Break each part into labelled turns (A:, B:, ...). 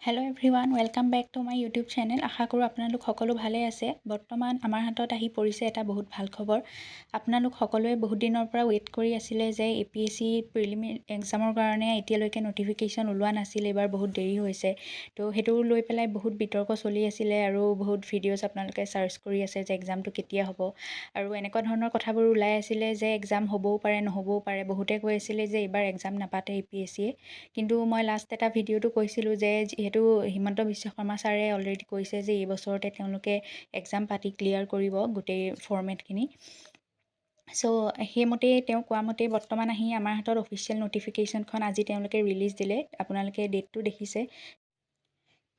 A: Hello everyone, welcome back to my YouTube channel. আশা কৰোঁ আপোনালোক সকলো ভালে আছে। বৰ্তমান আমাৰ হাতত আহি পৰিছে এটা বহুত ভাল খবৰ। আপোনালোক সকলোৱে বহুত দিনৰ পৰা ৱেইট কৰি আছিলে যে এপিএছচি প্ৰিলিমি এক্সামৰ কাৰণে এতিয়ালৈকে ন'টিফিকেশ্যন ওলোৱা নাছিল, এইবাৰ বহুত দেৰি হৈছে। তো সেইটো লৈ পেলাই বহুত বিতৰ্ক চলি আছিলে আৰু বহুত ভিডিঅ'ছ আপোনালোকে চাৰ্চ কৰি আছে যে এক্সামটো কেতিয়া হ'ব আৰু এনেকুৱা ধৰণৰ কথাবোৰ ওলাই আছিলে যে এক্সাম হ'বও পাৰে, নহ'বও পাৰে। বহুতে কৈ আছিলে যে এইবাৰ এক্সাম নাপাতে এপিএছচিয়ে। কিন্তু মই লাষ্ট এটা ভিডিঅ'টো কৈছিলোঁ যে যিহেতু হিমন্ত বিশ্ব শৰ্মা ছাৰে অলৰেডি কৈছে যে এই বছৰতে তেওঁলোকে এক্সাম পাতি ক্লিয়াৰ কৰিব গোটেই ফৰ্মেটখিনি। চ' সেইমতেই, তেওঁ কোৱা মতেই বৰ্তমান আহি আমাৰ হাতত অফিচিয়েল ন'টিফিকেশ্যনখন আজি তেওঁলোকে ৰিলিজ দিলে। আপোনালোকে ডেটটো দেখিছে,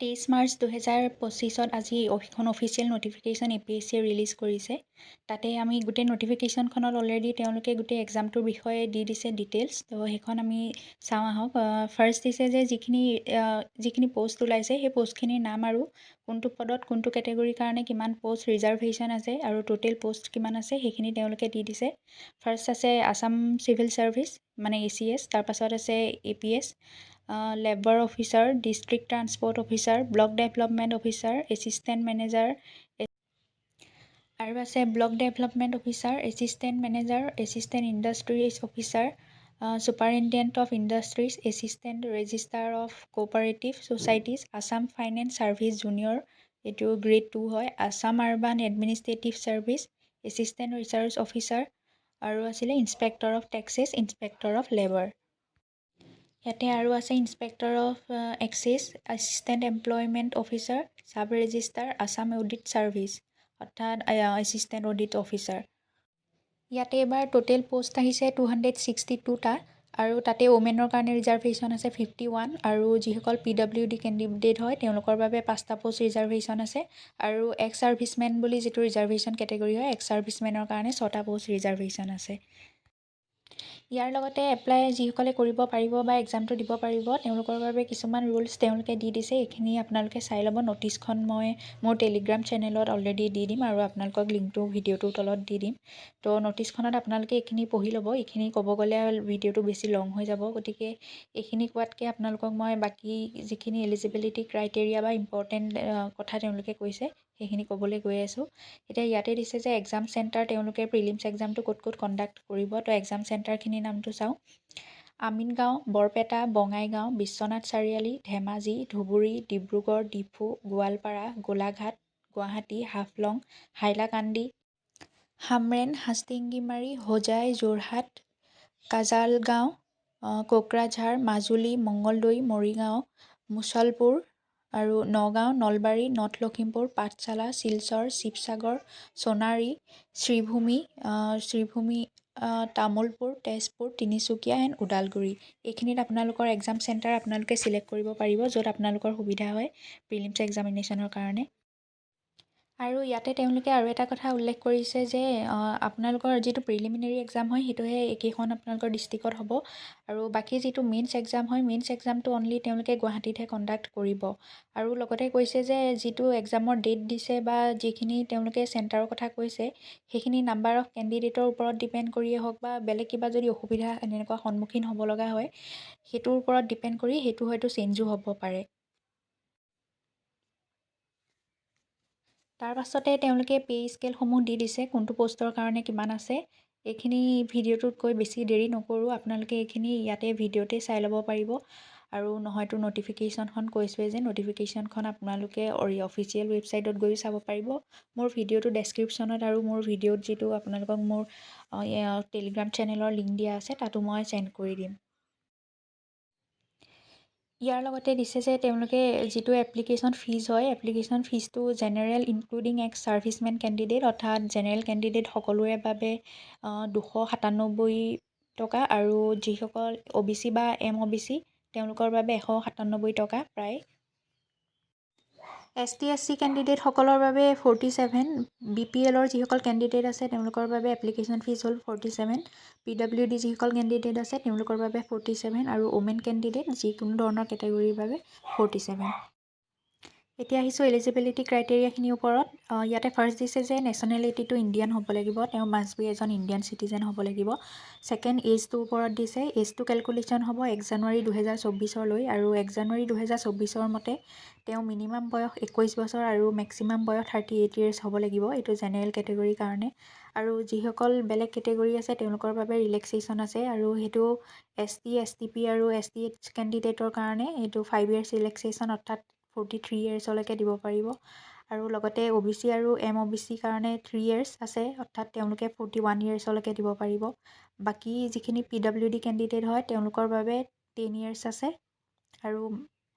A: 23 মাৰ্চ 2025ত আজি এখন অফিচিয়েল ন'টিফিকেশ্যন এপিএছচিয়ে ৰিলিজ কৰিছে। তাতে আমি গোটেই ন'টিফিকেশ্যনখনত অলৰেডি তেওঁলোকে গোটেই এক্সামটোৰ বিষয়ে দি দিছে ডিটেইলছ। তো সেইখন আমি চাওঁ আহক। ফাৰ্ষ্ট দিছে যে যিখিনি যিখিনি প'ষ্ট ওলাইছে, সেই প'ষ্টখিনিৰ নাম আৰু কোনটো পদত কোনটো কেটেগৰীৰ কাৰণে কিমান প'ষ্ট ৰিজাৰ্ভেশ্যন আছে আৰু টোটেল প'ষ্ট কিমান আছে, সেইখিনি তেওঁলোকে দি দিছে। ফাৰ্ষ্ট আছে আছাম চিভিল ছাৰ্ভিচ, মানে এচিএছ। তাৰপাছত আছে APS, labour officer, district transport officer, block development officer, assistant manager আৰু আছে block development officer, assistant manager, assistant industries officer, superintendent of industries, assistant registrar of cooperative societies, Assam finance service junior, এইটো grade 2 হয়, Assam urban administrative service, assistant research officer আৰু আছিলে inspector of taxes, inspector of labour। ইয়াতে আৰু আছে inspector of excise, assistant employment officer, sub registrar, Assam audit service, অৰ্থাৎ assistant audit officer. ইয়াতে এইবাৰ টোটেল প'ষ্ট আহিছে 262টা আৰু তাতে ওমেনৰ কাৰণে ৰিজাৰ্ভেশ্যন আছে 51 আৰু যিসকল পিডাব্লিউডি কেণ্ডিডেট হয়, তেওঁলোকৰ বাবে পাঁচটা প'ষ্ট ৰিজাৰ্ভেশ্যন আছে আৰু এক্স ছাৰ্ভিচমেন বুলি যিটো ৰিজাৰ্ভেশ্যন কেটেগৰী হয়, এক্স ছাৰ্ভিচমেনৰ কাৰণে ছটা প'ষ্ট ৰিজাৰ্ভেশ্যন আছে। ইয়াৰ লগতে এপ্লাই যিসকলে কৰিব পাৰিব বা এক্সামটো দিব পাৰিব, তেওঁলোকৰ বাবে কিছুমান ৰুলছ তেওঁলোকে দি দিছে। এইখিনি আপোনালোকে চাই ল'ব। ন'টিছখন মই মোৰ টেলিগ্ৰাম চেনেলত অলৰেডি দি দিম আৰু আপোনালোকক লিংকটো ভিডিঅ'টোৰ তলত দি দিম। তো ন'টিছখনত আপোনালোকে এইখিনি পঢ়ি ল'ব। এইখিনি ক'ব গ'লে ভিডিঅ'টো বেছি লং হৈ যাব, গতিকে এইখিনি কোৱাতকৈ আপোনালোকক মই বাকী যিখিনি এলিজিবিলিটি ক্ৰাইটেৰিয়া বা ইম্পৰ্টেণ্ট কথা তেওঁলোকে কৈছে, সেইখিনি ক'বলৈ গৈ আছোঁ। এতিয়া ইয়াতে দিছে যে এক্সাম চেণ্টাৰ, তেওঁলোকে প্ৰিলিমছ এক্সামটো ক'ত ক'ত কণ্ডাক্ট কৰিব। তো এক্সাম চেণ্টাৰখিনিৰ নামটো চাওঁ: আমিনগাঁও, বৰপেটা, বঙাইগাঁও, বিশ্বনাথ চাৰিআলি, ধেমাজি, ধুবুৰী, ডিব্ৰুগড়, ডিফু, গোৱালপাৰা, গোলাঘাট, গুৱাহাটী, হাফলং, হাইলাকান্দি, হামৰেণ, হাটশিঙিমাৰী, হোজাই, যোৰহাট, কাজালগাঁও, কোকৰাঝাৰ, মাজুলী, মঙলদৈ, মৰিগাঁও, মুছলপুৰ আৰু নগাঁও, নলবাৰী, নৰ্থ লখিমপুৰ, পাঠশালা, শিলচৰ, শিৱসাগৰ, সোণাৰী, শ্ৰীভূমি শ্ৰীভূমি তামুলপুৰ, তেজপুৰ, তিনিচুকীয়া এণ্ড ওদালগুৰি। এইখিনিত আপোনালোকৰ এক্সাম চেণ্টাৰ আপোনালোকে চিলেক্ট কৰিব পাৰিব, য'ত আপোনালোকৰ সুবিধা হয় প্ৰিলিমছ এক্সামিনেশ্যনৰ কাৰণে। আৰু ইয়াতে তেওঁলোকে আৰু এটা কথা উল্লেখ কৰিছে যে আপোনালোকৰ যিটো প্ৰিলিমিনেৰী এক্সাম হয়, সেইটোহে এইকেইখন আপোনালোকৰ ডিষ্ট্ৰিক্টত হ'ব আৰু বাকী যিটো মেইনছ এক্সাম হয়, মেইনছ এক্সামটো অনলি তেওঁলোকে গুৱাহাটীতহে কণ্ডাক্ট কৰিব। আৰু লগতে কৈছে যে যিটো এক্সামৰ ডেট দিছে বা যিখিনি তেওঁলোকে চেণ্টাৰৰ কথা কৈছে, সেইখিনি নাম্বাৰ অফ কেণ্ডিডেটৰ ওপৰত ডিপেণ্ড কৰিয়ে হওক বা বেলেগ কিবা যদি অসুবিধা এনেকুৱা সন্মুখীন হ'ব লগা হয়, সেইটোৰ ওপৰত ডিপেণ্ড কৰি সেইটো হয়তো চেঞ্জো হ'ব পাৰে। তাৰ পাছতে তেওঁলোকে পে' স্কেলসমূহ দি দিছে, কোনটো প'ষ্টৰ কাৰণে কিমান আছে। এইখিনি ভিডিঅ'টোত কৈ বেছি দেৰি নকৰোঁ। আপোনালোকে এইখিনি ইয়াতে ভিডিঅ'তে চাই ল'ব পাৰিব আৰু নহয়তো ন'টিফিকেশ্যনখন কৈছোঁৱেই যে ন'টিফিকেশ্যনখন আপোনালোকে অফিচিয়েল ৱেবছাইটত গৈও চাব পাৰিব। মোৰ ভিডিঅ'টো ডেছক্ৰিপশ্যনত আৰু মোৰ ভিডিঅ'ত যিটো আপোনালোকক মোৰ টেলিগ্ৰাম চেনেলৰ লিংক দিয়া আছে, তাতো মই চেণ্ড কৰি দিম। ইয়াৰ লগতে দিছে যে তেওঁলোকে যিটো এপ্লিকেশ্যন ফিজ হয়, এপ্লিকেশ্যন ফিজটো general including ex servicemen candidate, অৰ্থাৎ জেনেৰেল কেণ্ডিডেট সকলোৰে বাবে 297 টকা আৰু যিসকল অ' বি চি বা এম অ' বি চি, তেওঁলোকৰ বাবে 197 টকা প্ৰায়। এছ টি, এছ চি কেণ্ডিডেটসকলৰ বাবে 47। বিপিএলৰ যিসকল কেণ্ডিডেট আছে, তেওঁলোকৰ বাবে এপ্লিকেশ্যন ফিজ হ'ল 47। পিডাব্লিউডি যিসকল কেণ্ডিডেট আছে, তেওঁলোকৰ বাবে 47 আৰু ওমেন কেণ্ডিডেট যিকোনো ধৰণৰ কেটেগৰীৰ বাবে 47। এতিয়া আহিছোঁ এলিজিবিলিটি ক্ৰাইটেৰিয়াখিনিৰ ওপৰত। ইয়াতে ফাৰ্ষ্ট দিছে যে নেশ্যনেলিটিটো ইণ্ডিয়ান হ'ব লাগিব, তেওঁ মাষ্ট বি এজন ইণ্ডিয়ান চিটিজেন হ'ব লাগিব। ছেকেণ্ড, এইজটোৰ ওপৰত দিছে। এইজটো কেলকুলেশ্যন হ'ব 1 জানুৱাৰী 2024লৈ আৰু 1 জানুৱাৰী 2024ৰ মতে তেওঁ মিনিমাম বয়স 21 বছৰ আৰু মেক্সিমাম বয়স 38 ইয়েৰ্ছ হ'ব লাগিব। এইটো জেনেৰেল কেটেগৰীৰ কাৰণে। আৰু যিসকল বেলেগ কেটেগৰী আছে, তেওঁলোকৰ বাবে ৰিলেক্সেশ্যন আছে আৰু সেইটো S T, S T P আৰু এছ টি এইচ কেণ্ডিডেটৰ কাৰণে এইটো 5 ইয়েৰ্ছ ৰিলেক্সেশ্যন, অৰ্থাৎ 43 ইয়েৰ্ছলৈকে দিব পাৰিব। আৰু লগতে অ' বি চি আৰু এম অ' বি চিৰ কাৰণে 3 ইয়েৰ্ছ আছে, অৰ্থাৎ তেওঁলোকে 41 ইয়েৰ্ছলৈকে দিব পাৰিব। বাকী যিখিনি পি ডব্লিউ ডি কেণ্ডিডেট হয়, তেওঁলোকৰ বাবে 10 ইয়েৰ্ছ আছে। আৰু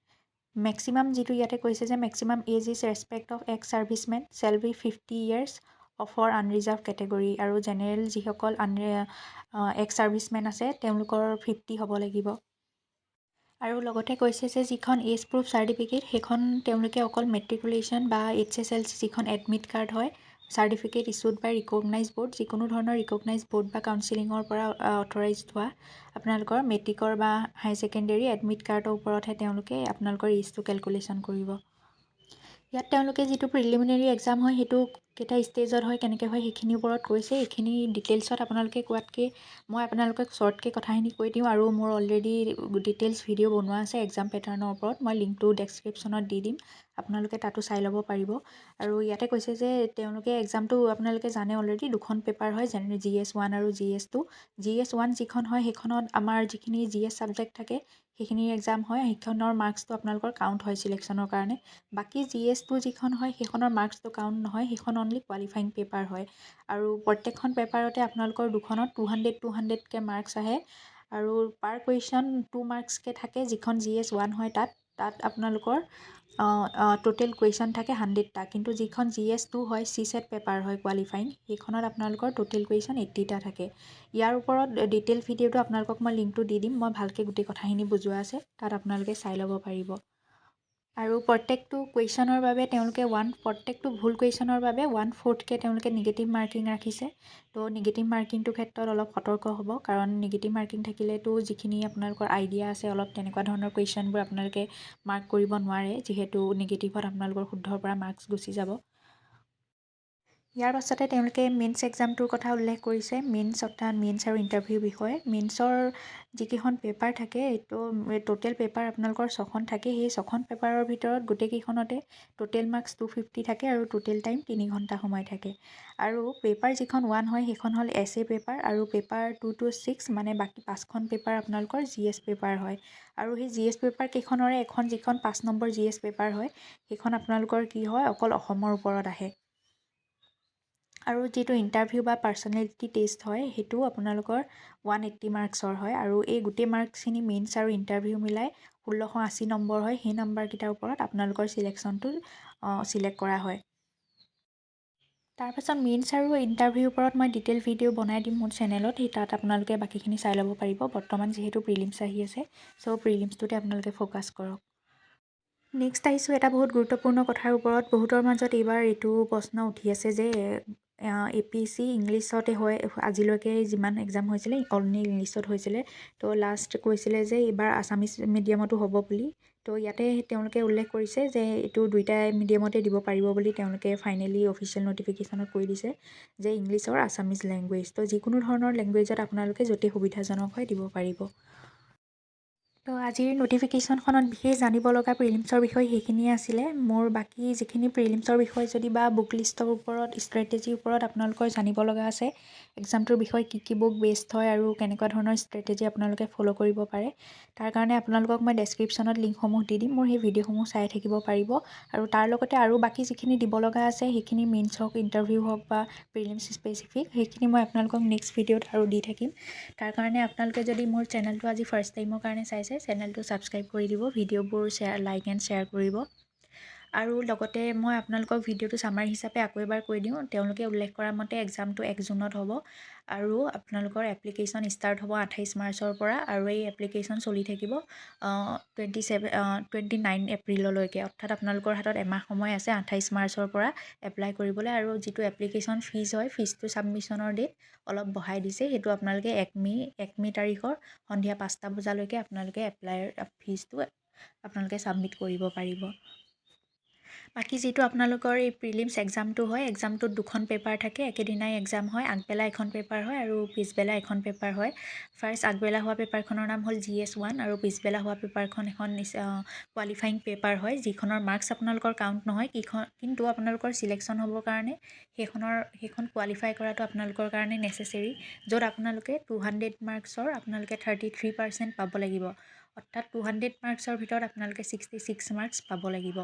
A: মেক্সিমাম যিটো ইয়াতে কৈছে যে maximum age in respect of ex servicemen shall be 50 years for unreserved category আৰু জেনেৰেল যিসকল এক্স ছাৰ্ভিচমেন আছে, তেওঁলোকৰ 50 হ'ব লাগিব। আৰু লগতে কৈছে যে যিখন এজ প্ৰুফ চাৰ্টিফিকেট, সেইখন তেওঁলোকে অকল মেট্ৰিকুলেশ্যন বা এইচ এছ এল চি যিখন এডমিট কাৰ্ড হয়, certificate issued by recognized board, যিকোনো ধৰণৰ ৰিকগনাইজ ব'ৰ্ড বা কাউন্সিলিঙৰ পৰা অথৰাইজড হোৱা আপোনালোকৰ মেট্ৰিকৰ বা হায়াৰ ছেকেণ্ডেৰী এডমিট কাৰ্ডৰ ওপৰতহে তেওঁলোকে আপোনালোকৰ এইজটো কেলকুলেশ্যন কৰিব। ইয়াত তেওঁলোকে যিটো প্ৰিলিমিনেৰী এক্সাম হয়, সেইটো কেইটা ষ্টেজত হয়, কেনেকৈ হয়, সেইখিনিৰ ওপৰত কৈছে। এইখিনি ডিটেইলছত আপোনালোকে কোৱাতকৈ মই আপোনালোকক শ্বৰ্টকৈ কথাখিনি কৈ দিওঁ। আৰু মোৰ অলৰেডি ডিটেইলছ ভিডিঅ' বনোৱা আছে এক্সাম পেটাৰ্ণৰ ওপৰত, মই লিংকটো ডেছক্ৰিপশ্যনত দি দিম, আপোনালোকে তাতো চাই ল'ব পাৰিব। আৰু ইয়াতে কৈছে যে তেওঁলোকে এক্সামটো আপোনালোকে জানে অলৰেডি দুখন পেপাৰ হয়, যেনে জিএছ 1 আৰু জিএছ 2। জিএছ 1 যিখন হয়, সেইখনত আমাৰ যিখিনি জিএছ ছাবজেক্ট থাকে, সেইখিনিৰ এক্সাম হয়। সেইখনৰ মাৰ্কছটো আপোনালোকৰ কাউণ্ট হয় চিলেকশ্যনৰ কাৰণে। বাকী জিএছ 2 যিখন হয়, সেইখনৰ মাৰ্কছটো কাউণ্ট নহয়, সেইখন অনলি কোৱালিফাইং পেপাৰ হয়। আৰু প্ৰত্যেকখন পেপাৰতে আপোনালোকৰ দুখনত 200 200কৈ মাৰ্কছ আহে আৰু পাৰ কুৱেশ্যন 2 মাৰ্কছকৈ থাকে। যিখন জিএছ 1 হয়, তাত আপোনালোকৰ ট'টেল কুৱেশ্যন থাকে 100টা। কিন্তু যিখন জিএছ 2 হয়, চি ছেট পেপাৰ হয় কোৱালিফাইং, সেইখনত আপোনালোকৰ ট'টেল কুৱেশ্যন 80টা থাকে। ইয়াৰ ওপৰত ডিটেইল ভিডিঅ'টো আপোনালোকক মই লিংকটো দি দিম। মই ভালকৈ গোটেই কথাখিনি বুজোৱা আছে তাত, আপোনালোকে চাই ল'ব পাৰিব। আৰু প্ৰত্যেকটো কুৱেশ্যনৰ বাবে তেওঁলোকে প্ৰত্যেকটো ভুল কুৱেশ্যনৰ বাবে 1/4কৈ তেওঁলোকে নিগেটিভ মাৰ্কিং ৰাখিছে। তো নিগেটিভ মাৰ্কিংটোৰ ক্ষেত্ৰত অলপ সতৰ্ক হ'ব, কাৰণ নিগেটিভ মাৰ্কিং থাকিলেতো যিখিনি আপোনালোকৰ আইডিয়া আছে অলপ, তেনেকুৱা ধৰণৰ কুৱেশ্যনবোৰ আপোনালোকে মাৰ্ক কৰিব নোৱাৰে, যিহেতু নিগেটিভত আপোনালোকৰ শুদ্ধৰ পৰা মাৰ্কছ গুচি যাব। ইয়াৰ পাছতে তেওঁলোকে মেইনছ এক্সামটোৰ কথা উল্লেখ কৰিছে। মেইনছ অৰ্থাৎ মেইনছ আৰু ইণ্টাৰভিউৰ বিষয়ে। মেইনছৰ যিকেইখন পেপাৰ থাকে, এইটো ট'টেল পেপাৰ আপোনালোকৰ ছখন থাকে। সেই ছখন পেপাৰৰ ভিতৰত গোটেইকেইখনতে টোটেল মাৰ্কছ 250 থাকে আৰু টোটেল টাইম 3 ঘণ্টা সময় থাকে। আৰু পেপাৰ যিখন 1 হয়, সেইখন হ'ল এছে পেপাৰ আৰু পেপাৰ 2 টু 6, মানে বাকী পাঁচখন পেপাৰ আপোনালোকৰ জিএছ পেপাৰ হয়। আৰু সেই জিএছ পেপাৰ কেইখনৰে এখন যিখন 5 নম্বৰ জিএছ পেপাৰ হয়, সেইখন আপোনালোকৰ কি হয়, অকল অসমৰ ওপৰত আহে। আৰু যিটো ইণ্টাৰভিউ বা পাৰ্চনেলিটি টেষ্ট হয়, সেইটো আপোনালোকৰ 180 মাৰ্কছৰ হয়। আৰু এই গোটেই মাৰ্কছখিনি মেইনছ আৰু ইণ্টাৰভিউ মিলাই 1680 নম্বৰ হয়। সেই নম্বৰকেইটাৰ ওপৰত আপোনালোকৰ চিলেকশ্যনটো চিলেক্ট কৰা হয়। তাৰপাছত মেইনছ আৰু ইণ্টাৰভিউৰ ওপৰত মই ডিটেইল ভিডিঅ' বনাই দিম মোৰ চেনেলত, সেই তাত আপোনালোকে বাকীখিনি চাই ল'ব পাৰিব। বৰ্তমান যিহেতু প্ৰিলিমছ আহি আছে, চ' প্ৰিলিমছটোতে আপোনালোকে ফ'কাছ কৰক। নেক্সট আহিছোঁ এটা বহুত গুৰুত্বপূৰ্ণ কথাৰ ওপৰত। বহুতৰ মাজত এইবাৰ এইটো প্ৰশ্ন উঠি আছে যে এপিএছচি ইংলিছতে হয়। আজিলৈকে যিমান এক্সাম হৈছিলে, অনলি ইংলিছত হৈছিলে। তো লাষ্ট কৈছিলে যে এইবাৰ আছামিছ মিডিয়ামতো হ'ব বুলি। তো ইয়াতে তেওঁলোকে উল্লেখ কৰিছে যে এইটো দুইটাই মিডিয়ামতে দিব পাৰিব বুলি। তেওঁলোকে ফাইনেলি অফিচিয়েল নটিফিকেশ্যনত কৈ দিছে যে ইংলিছ অৰ আছামিজ লেংগুৱেজ। তো যিকোনো ধৰণৰ লেংগুৱেজত আপোনালোকে য'তেই সুবিধাজনক হয় দিব পাৰিব। তো আজিৰ নটিফিকেশ্যনখনত বিশেষ জানিব লগা প্ৰিলিমছৰ বিষয়ে সেইখিনিয়ে আছিলে। মোৰ বাকী যিখিনি প্ৰিলিমছৰ বিষয়ে যদি বা বুক লিষ্টৰ ওপৰত, ষ্ট্ৰেটেজিৰ ওপৰত আপোনালোকৰ জানিব লগা আছে, এক্সামটোৰ বিষয়ে কি কি বুক বেষ্ট হয় আৰু কেনেকুৱা ধৰণৰ ষ্ট্ৰেটেজি আপোনালোকে ফ'ল' কৰিব পাৰে, তাৰ কাৰণে আপোনালোকক মই ডেছক্ৰিপশ্যনত লিংকসমূহ দি দিম। মোৰ সেই ভিডিঅ'সমূহ চাই থাকিব পাৰিব। আৰু তাৰ লগতে আৰু বাকী যিখিনি দিব লগা আছে, সেইখিনি মেইনছ হওক, ইণ্টাৰভিউ হওক বা প্ৰিলিমছ স্পেচিফিক, সেইখিনি মই আপোনালোকক নেক্সট ভিডিঅ'ত আৰু দি থাকিম। তাৰ কাৰণে আপোনালোকে যদি মোৰ চেনেলটো আজি ফাৰ্ষ্ট টাইমৰ কাৰণে চাইছে, চেনেলটো ছাবস্ক্ৰাইব কৰি দিব, ভিডিঅ'বোৰ শ্বেয়াৰ, লাইক এণ্ড শ্বেয়াৰ কৰিব। আৰু লগতে মই আপোনালোকক ভিডিঅ'টো চামাৰী হিচাপে আকৌ এবাৰ কৈ দিওঁ। তেওঁলোকে উল্লেখ কৰা মতে এক্সামটো 1 জুনত হ'ব আৰু আপোনালোকৰ এপ্লিকেশ্যন ষ্টাৰ্ট হ'ব 28 মাৰ্চৰ পৰা আৰু এই এপ্লিকেশ্যন চলি থাকিব 27, 29 এপ্ৰিললৈকে। অৰ্থাৎ আপোনালোকৰ হাতত এমাহ সময় আছে 28 মাৰ্চৰ পৰা এপ্লাই কৰিবলৈ। আৰু যিটো এপ্লিকেশ্যন ফিজ হয়, ফিজটো ছাবমিশ্যনৰ ডেট অলপ বঢ়াই দিছে। সেইটো আপোনালোকে 1 মে' তাৰিখৰ সন্ধিয়া 5টা বজালৈকে আপোনালোকে এপ্লাইৰ ফিজটো আপোনালোকে ছাবমিট কৰিব পাৰিব। বাকী যিটো আপোনালোকৰ এই প্ৰিলিমছ এক্সামটো হয়, এক্সামটোত দুখন পেপাৰ থাকে, একেদিনাই এক্সাম হয়। আগবেলা এখন পেপাৰ হয় আৰু পিছবেলা এখন পেপাৰ হয়। ফাৰ্ষ্ট আগবেলা হোৱা পেপাৰখনৰ নাম হ'ল GS 1 আৰু পিছবেলা হোৱা পেপাৰখন এখন কোৱালিফাইং পেপাৰ হয়, যিখনৰ মাৰ্কছ আপোনালোকৰ কাউণ্ট নহয়, কিন্তু আপোনালোকৰ চিলেকশ্যন হ'বৰ কাৰণে সেইখন কোৱালিফাই কৰাটো আপোনালোকৰ কাৰণে নেচেচেৰী, য'ত আপোনালোকে 200 মাৰ্কছৰ আপোনালোকে 33% পাব লাগিব। অৰ্থাৎ 200 মাৰ্কছৰ ভিতৰত আপোনালোকে 66 মাৰ্কছ পাব লাগিব।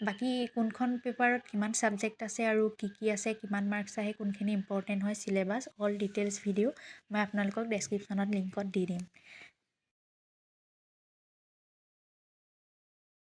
A: বাকী কোনখন পেপাৰত কিমান ছাবজেক্ট আছে আৰু কি কি আছে, কিমান মাৰ্কছ আহে, কোনখিনি ইম্পৰ্টেণ্ট হয়, চিলেবাছ, অল ডিটেইলছ ভিডিঅ' মই আপোনালোকক ডেছক্ৰিপশ্যনত লিংকত দি দিম।